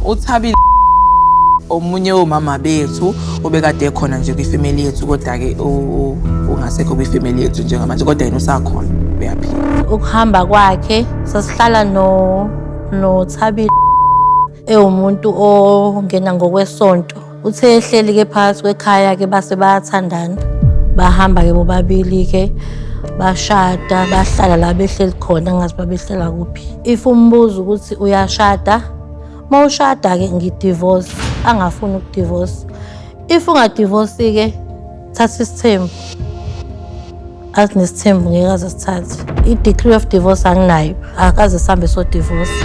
UThabile omunye womama bethu obekade ekhona nje kwifamily yethu, kodwa-ke ungasekho kwifamily yethu njengamanje, kodwa yena usakhona, uyaphila. Ukuhamba kwakhe sasihlala no noThabile ewumuntu ongena ngokwesonto. Uthe ehleli ke phakathi kwekhaya ke base bayathandana. Bahamba ke bobabili ke bashada, bahlala la behleli khona, ngazi babehlala kuphi. If umbuza ukuthi uyashada, uma ushada ke ngidivorce, angafuni ukudivorce. If ungadivorce ke thatha isithembu. Athi nesithembu ngeke aze sithathe. I-decree of divorce anginayo, akaze sihambe so divorce.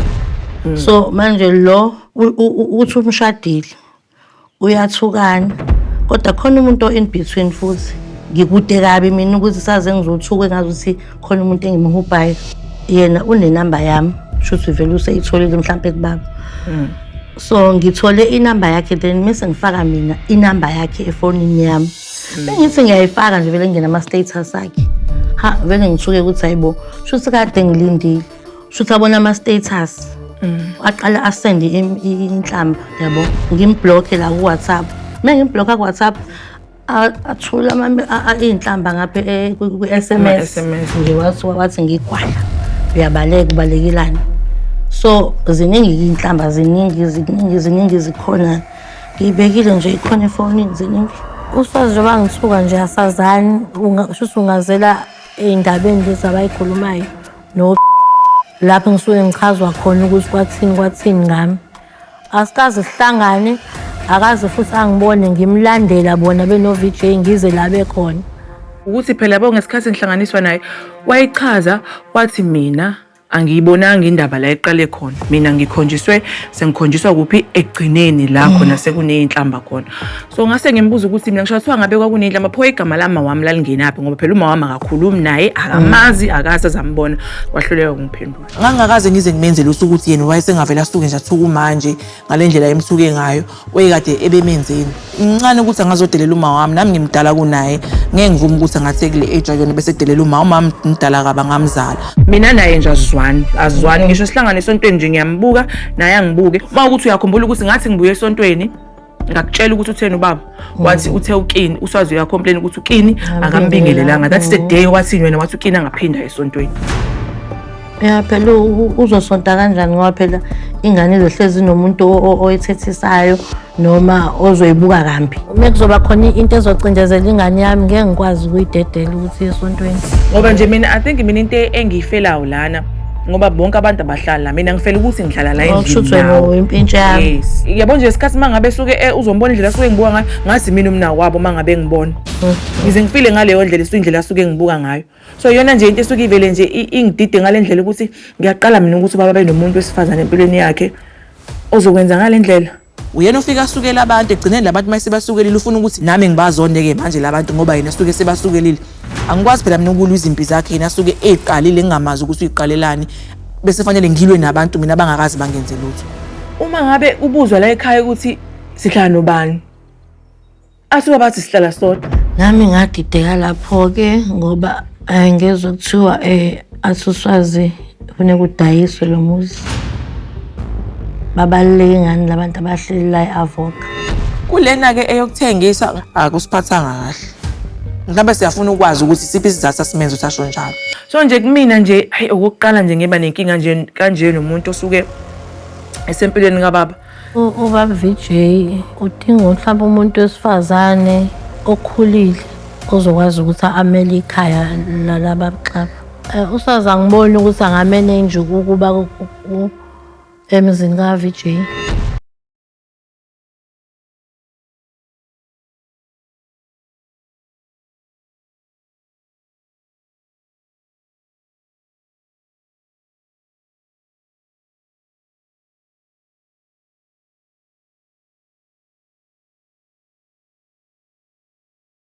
So manje lo uthi umshadile uyathukana, kodwa khona umuntu o-in between futhi. Ngikude kabi mina ukuthi saze ngizothuka engazuthi khona umuntu engimhubhayo. Yena unenamba yami, shuthi vele useyitholile mhlampe kubaba. So ngithole inamba yakhe, then mese ngifaka mina inamba yakhe efonini yami. Bengithi ngiyayifaka nje vele ngena ama-status akhe. Ha, vele ngithuke ukuthi hayibo, shuthi kade ngilindile. Shuthi abona ama-status. Aqala asende inhlamba, yabo. Ngimblocke la ku-WhatsApp. Uma ngimblocka ku-WhatsApp, athula iy'nhlamba ngapha ku-SMS. Ama-SMS. Nje wathi ngigwala. Uyabaleka, ubalekelani. So ziningi iy'nhlamba, ziningi, ziningi, ziningi zikhona. Ngiyibekile nje, ikhona efonini, ziningi. Uswazi njengoba ngithuka nje asazani, shuthi ungazela ey'ndabeni lezi abayikhulumayo no lapho ngisuke ngichazwa khona ukuthi kwathini kwathini ngami. Asikaze sihlangane, akaze futhi angibone ngimlandela bona beno-VJ ngize la bekhona. Ukuthi phela yabo ngesikhathi ngihlanganiswa naye wayichaza wathi mina angiyibonanga indaba la eqale khona, mina ngikhonjiswe sengikhonjiswa kuphi ekugcineni la khona sekuney'nhlamba khona. So ngase ngimbuza ukuthi mina ngisho kuthiwa ngabe kwakuney'nhlamba pho igama lama wami lalingenaphi, ngoba phela uma wami akakhulumi naye, akamazi, akaze azambona. Wahluleka ukungiphendula. Ngangingakaze ngize ngimenzele usuku ukuthi yena wayesengavele asuke nje athuke manje ngale ndlela emthuke ngayo, wayekade ebemenzeni. Mncane ukuthi angazodelela uma wami, nami ngimdala kunaye, ngeke ngivume ukuthi angathi kule age akuyona bese edelela uma, uma mdala kabi angamzala. Mina naye nje azizwani, azizwani ngisho sihlangane esontweni nje ngiyambuka naye angibuke. Uma ukuthi uyakhumbula ukuthi ngathi ngibuye esontweni ngakutshela ukuthi utheni ubaba, wathi uthe ukini uswazi uyacomplain ukuthi ukini akambingelelanga. That's the day wathi wena wathi ukini angaphinda esontweni. Ya phela uzosonta kanjani ngoba phela ingane izohlezi nomuntu oyithethisayo noma ozoyibuka kambi. Uma kuzoba khona into ezocindezela ingane yami ngeke ngikwazi ukuyidedela ukuthi iye esontweni. Ngoba nje mina I think mina into engiyifelayo lana, ngoba bonke abantu abahlali la, mina ngifela ukuthi ngihlala la Kusho endlini ukuthi wena nawo. uyimpintshi yami. Yes. Yabo nje isikhathi uma ngabe suke uzombona indlela asuke ngibuka ngayo, ngathi mina umnakwabo uma ngabe ngibona. Ngize ngifile ngaleyo ndlela isuke indlela asuke ngibuka ngayo. So iyona nje into esuke ivele nje ingidide ngale ndlela ukuthi ngiyaqala mina ukuthi ubaba benomuntu wesifazane empilweni yakhe ozokwenza ngale ndlela. Uyena ofika asukela abantu, ekugcineni labantu uma sebasukelile ufuna ukuthi nami ngibazonde-ke manje labantu ngoba yena suke sebasukelile. Angikwazi phela mina ukulwa izimpi zakhe, yena asuke eyiqalile ngingamazi ukuthi uyiqalelani, bese fanele ngilwe nabantu mina abangakazi bangenze lutho. Uma ngabe ubuzwa la ekhaya ukuthi sihlala nobani, asuka bathi sihlala sodwa. Nami ngadideka lapho-ke ngoba ngezwe kuthiwa athi uswazi kufuneka udayiswe lo muzi. Babaluleke ngani labantu abahleli la e-Avoca? Kulena-ke eyokuthengisa akusiphathanga kahle. Mhlawumbe siyafuna ukwazi ukuthi siphi isizathu asimenza ukuthi asho njalo. So nje kumina nje hayi okokuqala nje ngiba nenkinga nje kanje nomuntu osuke esempilweni kababa. Ubaba VJ udinga mhlawumbe umuntu wesifazane okhulile ozokwazi ukuthi amele ikhaya lalaba Xaba. Usaze angiboni ukuthi angamenenje ukuba emzini ka VJ.